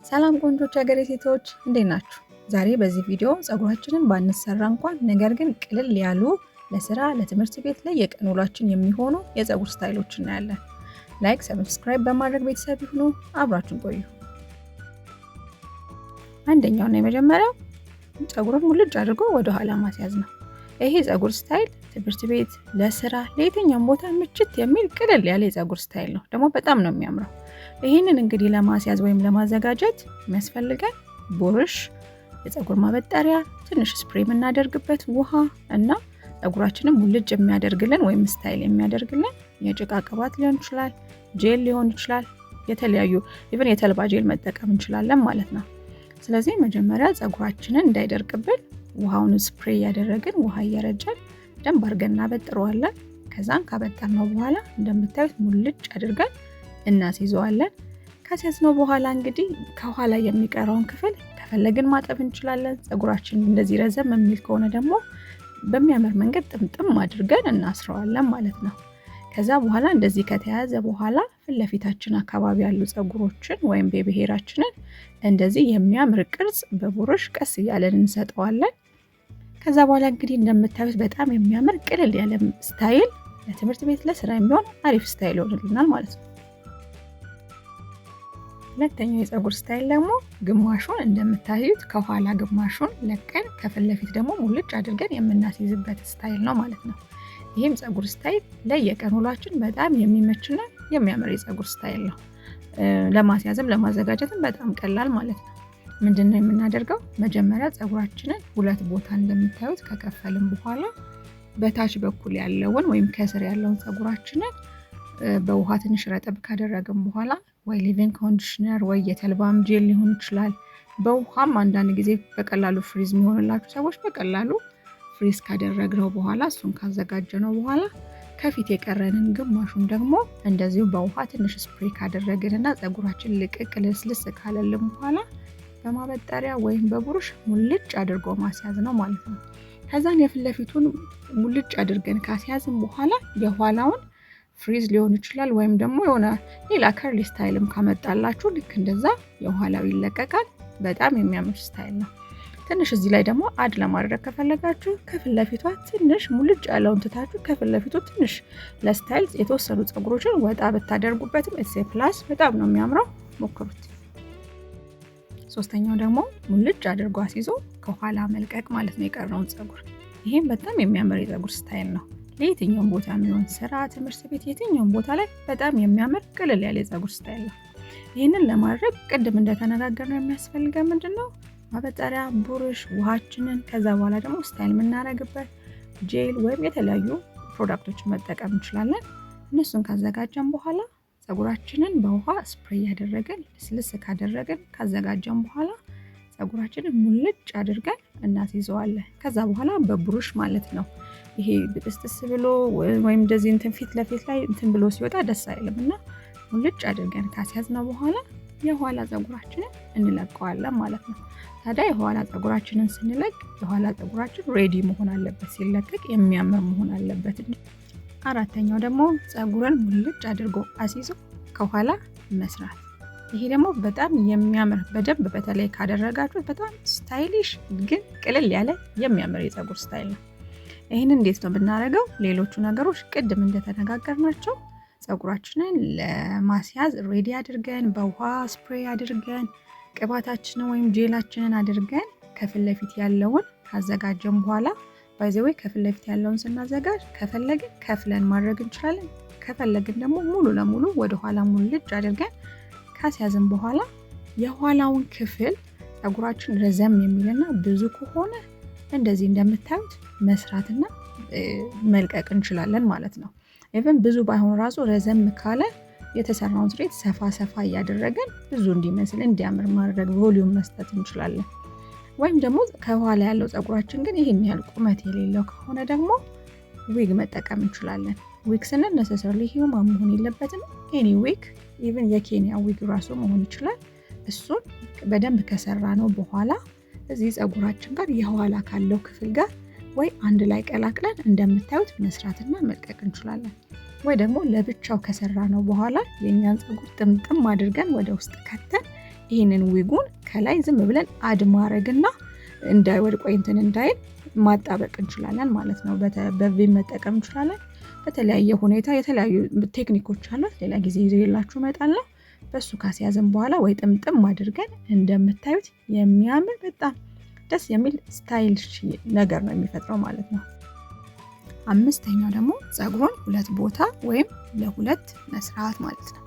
ሰላም ቆንጆች የሀገሬ ሴቶች፣ እንዴት ናችሁ? ዛሬ በዚህ ቪዲዮ ፀጉራችንን ባንሰራ እንኳን ነገር ግን ቅልል ያሉ ለስራ፣ ለትምህርት ቤት ላይ የቀን ውሏችን የሚሆኑ የፀጉር style ኦች እናያለን። Like፣ subscribe በማድረግ ቤተሰብ ይሁኑ። አብራችሁን ቆዩ። አንደኛውና የመጀመሪያው ፀጉርን ሙልጭ አድርጎ ወደ ኋላ ማስያዝ ነው። ይሄ የፀጉር style ትምህርት ቤት፣ ለስራ፣ ለየትኛውም ቦታ ምችት የሚል ቅልል ያለ የፀጉር style ነው። ደግሞ በጣም ነው የሚያምረው። ይህንን እንግዲህ ለማስያዝ ወይም ለማዘጋጀት የሚያስፈልገን ቡርሽ፣ የፀጉር ማበጠሪያ፣ ትንሽ spray የምናደርግበት ውሃ እና ፀጉራችንን ሙልጭ የሚያደርግልን ወይም style የሚያደርግልን የጭቃ ቅባት ሊሆን ይችላል፣ ጄል ሊሆን ይችላል። የተለያዩ even የተልባ ጄል መጠቀም እንችላለን ማለት ነው። ስለዚህ መጀመሪያ ፀጉራችንን እንዳይደርቅብን ውሃውን spray እያደረግን፣ ውሃ እየረጨን በደንብ አድርገን እናበጥረዋለን። ከዛም ካበጠርነው በኋላ እንደምታዩት ሙልጭ አድርገን እናስይዘዋለን። ካስያዝነው በኋላ እንግዲህ ከኋላ የሚቀረውን ክፍል ከፈለግን ማጠብ እንችላለን። ፀጉራችን እንደዚህ ረዘም የሚል ከሆነ ደግሞ በሚያምር መንገድ ጥምጥም አድርገን እናስረዋለን ማለት ነው። ከዛ በኋላ እንደዚህ ከተያዘ በኋላ ፊት ለፊታችን አካባቢ ያሉ ፀጉሮችን ወይም baby hair ኣችንን እንደዚህ የሚያምር ቅርጽ በቡርሽ ቀስ እያለን እንሰጠዋለን። ከዛ በኋላ እንግዲህ እንደምታዩት በጣም የሚያምር ቅልል ያለ style ለትምህርት ቤት፣ ለስራ የሚሆን አሪፍ style ይሆንልናል ማለት ነው። ሁለተኛው የፀጉር style ደግሞ ግማሹን እንደምታዩት ከኋላ ግማሹን ለቀን ከፊት ለፊት ደግሞ ሙልጭ አድርገን የምናስይዝበት style ነው ማለት ነው። ይህም ፀጉር style ለየቀን ውሏችን በጣም የሚመችና የሚያምር የፀጉር style ነው። ለማስያዝም ለማዘጋጀትም በጣም ቀላል ማለት ነው። ምንድን ነው የምናደርገው? መጀመሪያ ፀጉራችንን ሁለት ቦታ እንደምታዩት ከከፈልን በኋላ በታች በኩል ያለውን ወይም ከስር ያለውን ፀጉራችንን በውሃ ትንሽ ረጠብ ካደረግን በኋላ ወይ leave-in conditioner ወይ የተልባም ጄል ሊሆን ይችላል። በውሃም አንዳንድ ጊዜ በቀላሉ frizz የሚሆንላችሁ ሰዎች በቀላሉ frizz ካደረግነው በኋላ፣ እሱን ካዘጋጀነው በኋላ ከፊት የቀረንን ግማሹን ደግሞ እንደዚሁ በውሃ ትንሽ spray ካደረግንና ፀጉራችን ልቅቅ ልስልስ ካለልን በኋላ በማበጠሪያ ወይም በቡሩሽ ሙልጭ አድርጎ ማስያዝ ነው ማለት ነው። ከዛን የፊት ለፊቱን ሙልጭ አድርገን ካስያዝን በኋላ የኋላውን frizz ሊሆን ይችላል ወይም ደግሞ የሆነ ሌላ curly style ም ካመጣላችሁ ልክ እንደዛ የኋላው ይለቀቃል። በጣም የሚያምር style ነው። ትንሽ እዚህ ላይ ደግሞ add ለማድረግ ከፈለጋችሁ ከፊት ለፊቷ ትንሽ ሙልጭ ያለውን ትታችሁ ከፊት ለፊቱ ትንሽ ለ style የተወሰኑ ፀጉሮችን ወጣ ብታደርጉበትም it's a plus፣ በጣም ነው የሚያምረው። ሞክሩት። ሶስተኛው ደግሞ ሙልጭ አድርጎ አስይዞ ከኋላ መልቀቅ ማለት ነው የቀረውን ፀጉር። ይሄም በጣም የሚያምር የፀጉር style ነው። ለየትኛውም ቦታ የሚሆን፣ ስራ፣ ትምህርት ቤት፣ የትኛውም ቦታ ላይ በጣም የሚያምር ቅልል ያለ የፀጉር style ነው። ይህንን ለማድረግ ቅድም እንደተነጋገርነው የሚያስፈልገን ምንድን ነው? ማበጠሪያ፣ ቡርሽ፣ ውሃችንን፣ ከዛ በኋላ ደግሞ style የምናደርግበት ጄል ወይም የተለያዩ product ኦችን መጠቀም እንችላለን። እነሱን ካዘጋጀን በኋላ ፀጉራችንን በውሃ spray እያደረግን ልስልስ ካደረግን ካዘጋጀን በኋላ ፀጉራችንን ሙልጭ አድርገን እናስይዘዋለን። ከዛ በኋላ በቡሩሽ ማለት ነው። ይሄ ብጥስጥስ ብሎ ወይም እንደዚህ እንትን ፊት ለፊት ላይ እንትን ብሎ ሲወጣ ደስ አይልም እና ሙልጭ አድርገን ካስያዝነው በኋላ የኋላ ፀጉራችንን እንለቀዋለን ማለት ነው። ታዲያ የኋላ ፀጉራችንን ስንለቅ የኋላ ፀጉራችን ready መሆን አለበት፣ ሲለቀቅ የሚያምር መሆን አለበት። አራተኛው ደግሞ ፀጉርን ሙልጭ አድርጎ አስይዞ ከኋላ መስራት። ይሄ ደግሞ በጣም የሚያምር፣ በደንብ በተለይ ካደረጋችሁት በጣም stylish ግን ቅልል ያለ የሚያምር የፀጉር style ነው። ይህንን እንዴት ነው ብናደርገው? ሌሎቹ ነገሮች ቅድም እንደተነጋገርናቸው ፀጉራችንን ለማስያዝ ready አድርገን፣ በውሃ spray አድርገን፣ ቅባታችንን ወይም ጄላችንን አድርገን ከፊት ለፊት ያለውን ካዘጋጀን በኋላ፣ by the way ከፊት ለፊት ያለውን ስናዘጋጅ ከፈለግን ከፍለን ማድረግ እንችላለን። ከፈለግን ደግሞ ሙሉ ለሙሉ ወደኋላ ሙልጭ አድርገን ካስያዝን በኋላ የኋላውን ክፍል ፀጉራችን ረዘም የሚልና ብዙ ከሆነ እንደዚህ እንደምታዩት መስራትና መልቀቅ እንችላለን ማለት ነው። Even ብዙ ባይሆን ራሱ ረዘም ካለ የተሰራውን ስሬት ሰፋ ሰፋ እያደረግን ብዙ እንዲመስል፣ እንዲያምር ማድረግ፣ volume መስጠት እንችላለን። ወይም ደግሞ ከኋላ ያለው ፀጉራችን ግን ይህን ያህል ቁመት የሌለው ከሆነ ደግሞ ዊግ መጠቀም እንችላለን። ዊግ ስንል necessarily human መሆን የለበትም። Any wig፣ even የኬንያ ዊግ ራሱ መሆን ይችላል። እሱን በደንብ ከሰራነው በኋላ እዚህ ፀጉራችን ጋር የኋላ ካለው ክፍል ጋር ወይ አንድ ላይ ቀላቅለን እንደምታዩት መስራትና መልቀቅ እንችላለን። ወይ ደግሞ ለብቻው ከሰራነው በኋላ የእኛን ፀጉር ጥምጥም አድርገን ወደ ውስጥ ከተን ይህንን ዊጉን ከላይ ዝም ብለን add ማድረግና እንዳይወድቅ ወይ እንትን እንዳይል ማጣበቅ እንችላለን ማለት ነው። በ V መጠቀም እንችላለን። በተለያየ ሁኔታ የተለያዩ ቴክኒኮች አሉት። ሌላ ጊዜ ይዤላችሁ እመጣለሁ። በሱ ካስያዝን በኋላ ወይ ጥምጥም አድርገን እንደምታዩት የሚያምር በጣም ደስ የሚል stylish ነገር ነው የሚፈጥረው ማለት ነው። አምስተኛው ደግሞ ፀጉሩን ሁለት ቦታ ወይም ለሁለት መስራት ማለት ነው።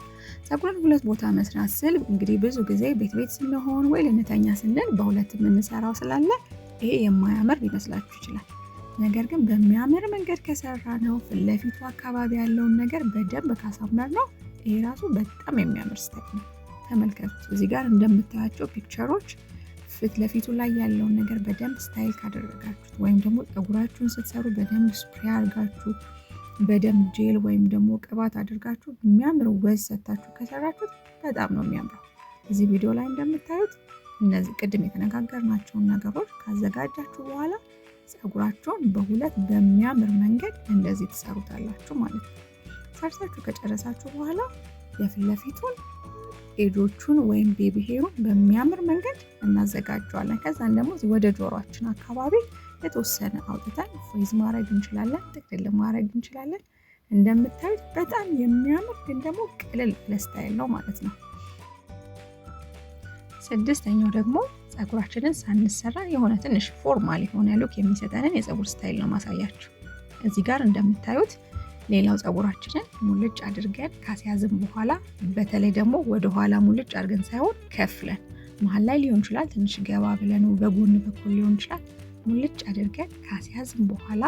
ፀጉርን ሁለት ቦታ መስራት ስል እንግዲህ ብዙ ጊዜ ቤት ቤት ስንሆን ወይ ልንተኛ ስንል በሁለት የምንሰራው ስላለ ይሄ የማያምር ሊመስላችሁ ይችላል። ነገር ግን በሚያምር መንገድ ከሰራነው፣ ፊት ለፊቱ አካባቢ ያለውን ነገር በደንብ ካሳመርነው ይሄ ራሱ በጣም የሚያምር style ነው። ተመልከቱት። እዚህ ጋር እንደምታያቸው picture ኦች ፊት ለፊቱ ላይ ያለውን ነገር በደንብ style ካደረጋችሁት ወይም ደግሞ ፀጉራችሁን ስትሰሩ በደንብ spray አድርጋችሁ፣ በደንብ ጄል ወይም ደግሞ ቅባት አድርጋችሁ፣ የሚያምር ወዝ ሰጥታችሁ ከሰራችሁት በጣም ነው የሚያምረው። እዚህ ቪዲዮ ላይ እንደምታዩት እነዚህ ቅድም የተነጋገርናቸውን ነገሮች ካዘጋጃችሁ በኋላ ፀጉራችሁን በሁለት በሚያምር መንገድ እንደዚህ ትሰሩታላችሁ ማለት ነው። ሰርታችሁ ከጨረሳችሁ በኋላ የፊት ለፊቱን edge ኦቹን ወይም baby hair ኡን በሚያምር መንገድ እናዘጋጀዋለን። ከዛን ደግሞ ወደ ጆሯችን አካባቢ የተወሰነ አውጥተን frizz ማድረግ እንችላለን፣ ጥቅልል ማድረግ እንችላለን። እንደምታዩት በጣም የሚያምር ግን ደግሞ ቅልል ያለ style ነው ማለት ነው። ስድስተኛው ደግሞ ፀጉራችንን ሳንሰራ የሆነ ትንሽ formal የሆነ look የሚሰጠንን የፀጉር style ነው ማሳያችሁ። እዚህ ጋር እንደምታዩት ሌላው ፀጉራችንን ሙልጭ አድርገን ካስያዝን በኋላ፣ በተለይ ደግሞ ወደኋላ ሙልጭ አድርገን ሳይሆን ከፍለን፣ መሀል ላይ ሊሆን ይችላል፣ ትንሽ ገባ ብለን በጎን በኩል ሊሆን ይችላል። ሙልጭ አድርገን ካስያዝን በኋላ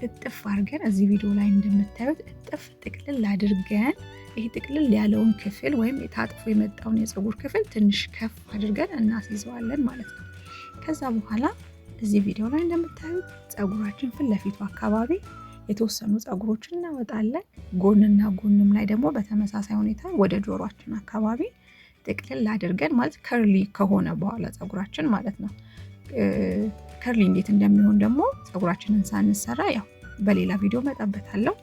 እጥፍ አድርገን፣ እዚህ ቪዲዮ ላይ እንደምታዩት እጥፍ ጥቅልል አድርገን፣ ይህ ጥቅልል ያለውን ክፍል ወይም ታጥፎ የመጣውን የፀጉር ክፍል ትንሽ ከፍ አድርገን እናስይዘዋለን ማለት ነው። ከዛ በኋላ እዚህ ቪዲዮ ላይ እንደምታዩት ፀጉራችን ፊት ለፊቱ አካባቢ የተወሰኑ ፀጉሮችን እናወጣለን። ጎንና ጎንም ላይ ደግሞ በተመሳሳይ ሁኔታ ወደ ጆሯችን አካባቢ ጥቅልል አድርገን፣ ማለት curly ከሆነ በኋላ ፀጉራችን ማለት ነው። Curly እንዴት እንደሚሆን ደግሞ ፀጉራችንን ሳንሰራ ያው በሌላ ቪዲዮ መጣበታለሁ።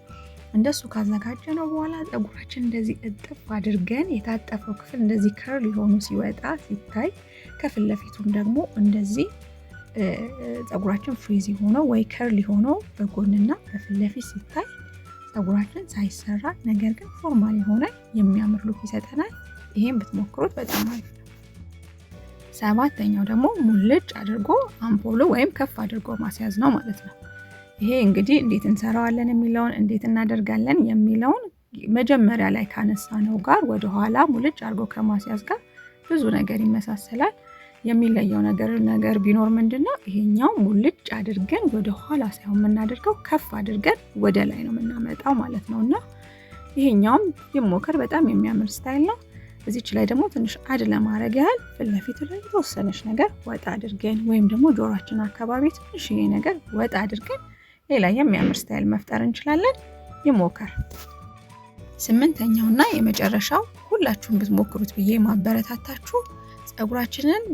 እንደሱ ካዘጋጀነው በኋላ ፀጉራችን እንደዚህ እጥፍ አድርገን የታጠፈው ክፍል እንደዚህ curly ሆኖ ሲወጣ ሲታይ፣ ከፊት ለፊቱም ደግሞ እንደዚህ ፀጉራችን frizzy ሆኖ ወይ curly ሆኖ በጎንና በፊት ለፊት ሲታይ ፀጉራችን ሳይሰራ ነገር ግን formal የሆነ የሚያምር look ይሰጠናል። ይሄን ብትሞክሩት በጣም አሪፍ ነው። ሰባተኛው ደግሞ ሙልጭ አድርጎ አምፖሎ ወይም ከፍ አድርጎ ማስያዝ ነው ማለት ነው። ይሄ እንግዲህ እንዴት እንሰራዋለን የሚለውን፣ እንዴት እናደርጋለን የሚለውን መጀመሪያ ላይ ካነሳነው ጋር፣ ወደኋላ ሙልጭ አድርጎ ከማስያዝ ጋር ብዙ ነገር ይመሳሰላል። የሚለየው ነገር ቢኖር ምንድን ነው? ይሄኛው ሙልጭ አድርገን ወደ ኋላ ሳይሆን የምናደርገው ከፍ አድርገን ወደ ላይ ነው የምናመጣው ማለት ነው። እና ይሄኛውም ይሞከር፣ በጣም የሚያምር style ነው። እዚች ላይ ደግሞ ትንሽ add ለማድረግ ያህል ፊት ለፊቱ ላይ የተወሰነች ነገር ወጣ አድርገን ወይም ደግሞ ጆሯችን አካባቢ ትንሽዬ ነገር ወጣ አድርገን ሌላ የሚያምር style መፍጠር እንችላለን። ይሞከር። ስምንተኛውና የመጨረሻው ሁላችሁም ብትሞክሩት ብዬ ማበረታታችሁ ፀጉራችንን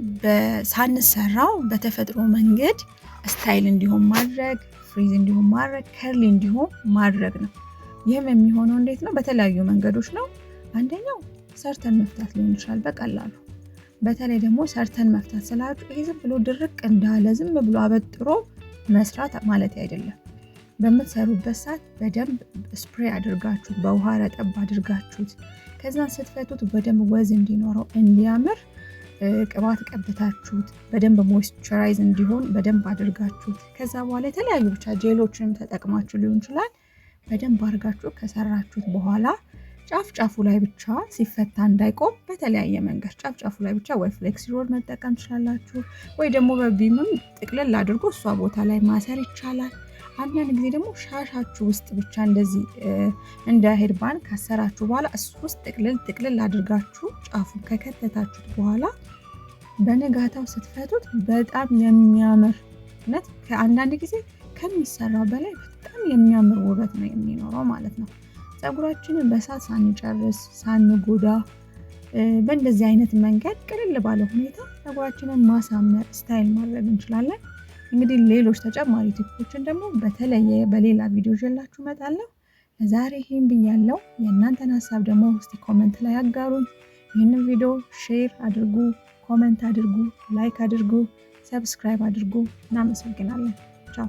ሳንሰራው በተፈጥሮ መንገድ style እንዲሆን ማድረግ፣ frizz እንዲሆን ማድረግ፣ curly እንዲሆን ማድረግ ነው። ይህም የሚሆነው እንዴት ነው? በተለያዩ መንገዶች ነው። አንደኛው ሰርተን መፍታት ሊሆን ይችላል በቀላሉ። በተለይ ደግሞ ሰርተን መፍታት ስላችሁ ይሄ ዝም ብሎ ድርቅ እንዳለ ዝም ብሎ አበጥሮ መስራት ማለት አይደለም። በምትሰሩበት ሰዓት በደንብ spray አድርጋችሁት፣ በውሃ ረጠብ አድርጋችሁት፣ ከዛን ስትፈቱት በደንብ ወዝ እንዲኖረው፣ እንዲያምር ቅባት ቀብታችሁት፣ በደንብ moisturize እንዲሆን በደንብ አድርጋችሁት፣ ከዛ በኋላ የተለያዩ ብቻ ጄሎችንም ተጠቅማችሁ ሊሆን ይችላል። በደንብ አድርጋችሁ ከሰራችሁት በኋላ ጫፍ ጫፉ ላይ ብቻ ሲፈታ እንዳይቆም በተለያየ መንገድ ጫፍ ጫፉ ላይ ብቻ ወይ flexi rod መጠቀም ትችላላችሁ፣ ወይ ደግሞ በ V ም ጥቅልል አድርጎ እሷ ቦታ ላይ ማሰር ይቻላል። አንዳንድ ጊዜ ደግሞ ሻሻችሁ ውስጥ ብቻ እንደዚህ እንደ headband ካሰራችሁ በኋላ እሱ ውስጥ ጥቅልል ጥቅልል አድርጋችሁ ጫፉን ከከተታችሁት በኋላ በንጋታው ስትፈቱት በጣም የሚያምር፣ እውነት ከአንዳንድ ጊዜ ከሚሰራው በላይ በጣም የሚያምር ውበት ነው የሚኖረው ማለት ነው። ፀጉራችንን በሳት ሳንጨርስ፣ ሳንጎዳ፣ በእንደዚህ አይነት መንገድ ቅልል ባለ ሁኔታ ፀጉራችንን ማሳመር፣ style ማድረግ እንችላለን። እንግዲህ ሌሎች ተጨማሪ tip ኦችን ደግሞ በተለየ በሌላ ቪዲዮ ይዤላችሁ እመጣለሁ። ለዛሬ ይሄን ብያለሁ። የእናንተን ሀሳብ ደግሞ እስቲ comment ላይ አጋሩኝ። ይህንን ቪዲዮ share አድርጉ፣ comment አድርጉ፣ like አድርጉ፣ subscribe አድርጉ። እናመሰግናለን። ቻው።